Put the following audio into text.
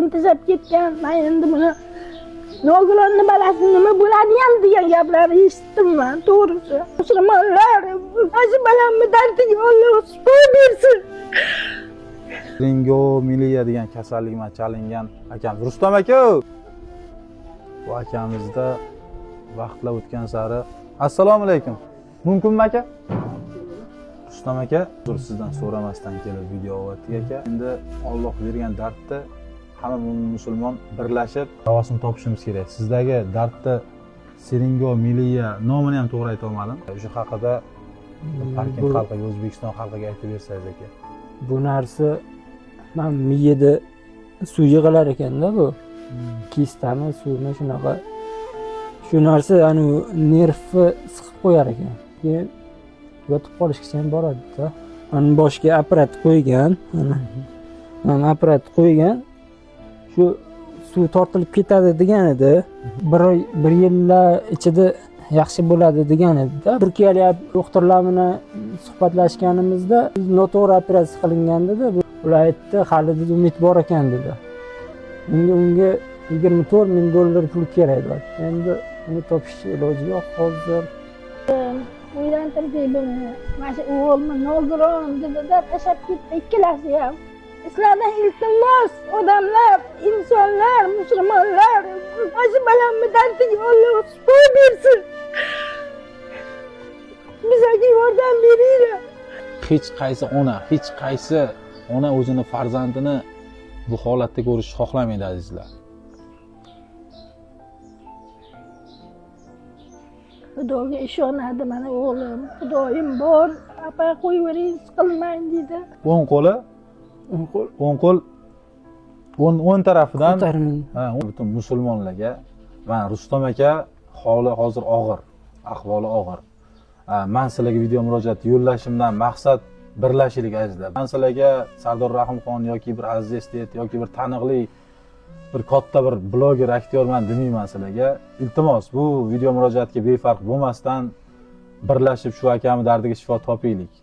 Bolasini tashlab ketgan. Men endi buni nogironni balasi nima bo'ladi ham degan gaplarni eshitdim man, to'g'risi. Musulmonlar, mana shu bolamni dardiga Alloh shifo bersin. Ringomiliya degan kasallik bilan chalingan akamiz Rustam aka. Bu akamizda vaqtlar o'tgan sari. Assalomu alaykum. Mumkinmi aka? Rustam aka, uzr, sizdan so'ramasdan kelib video olyaptik aka. Endi Alloh bergan dardni hamma mo'min musulmon birlashib davosini topishimiz kerak. Sizdagi dardni seringomiliya nomini ham to'g'ri ayta olmadim. O'sha haqida Parkent xalqiga, O'zbekiston xalqiga aytib bersangiz aka. Bu narsa man miyada suv yig'ilar ekanda, bu kistami, suvmi, shunaqa. Shu narsa anavi nervni siqib qo'yar ekan, keyin yotib qolishgacha ham boradida. Mana boshiga apparat qo'ygan, mana apparat qo'ygan, shu suv tortilib ketadi degan edi. Bir oy, bir yillar ichida yaxshi bo'ladi degan edida. Turkiyalik doktorlar bilan suhbatlashganimizda noto'g'ri operatsiya qilingan dedi. Ular aytdi, hali dedi umid bor ekan dedi. Unga $24,000 pul kerak dedi. Endi uni topish iloji yo'q hozir. Uylantirdik buni. Mana shu o'g'limni nogiron dedida tashlab ketdi ikkalasi ham. Sizlardan iltimos, odamlar, insonlar, musulmonlar, mana shu bolamni dardiga Alloh shifo bersin. Bizga yordam beringlar. Hech qaysi ona, hech qaysi ona o'zini farzandini bu holatda ko'rishni xohlamaydi, azizlar. Xudoga ishonadi mana o'g'lim. Xudoyim bor, apa qo'yavering, siqilmang deydi. O'ng qo'li, o'ng qo'l o'ng tarafidan ko'tarmaydi. Ha, butun musulmonlarga mana Rustam aka holi hozir og'ir, ahvoli og'ir. Man sizlarga video murojaat yo'llashimdan maqsad birlashishlik, azizlar. Man sizlarga Sardor Rahimxon yoki bir Aziz Estet yoki bir taniqli bir katta bir bloger, aktyorman demayman sizlarga. Iltimos, bu video murojaatga befarq bo'lmasdan birlashib shu akamni dardiga shifo topaylik.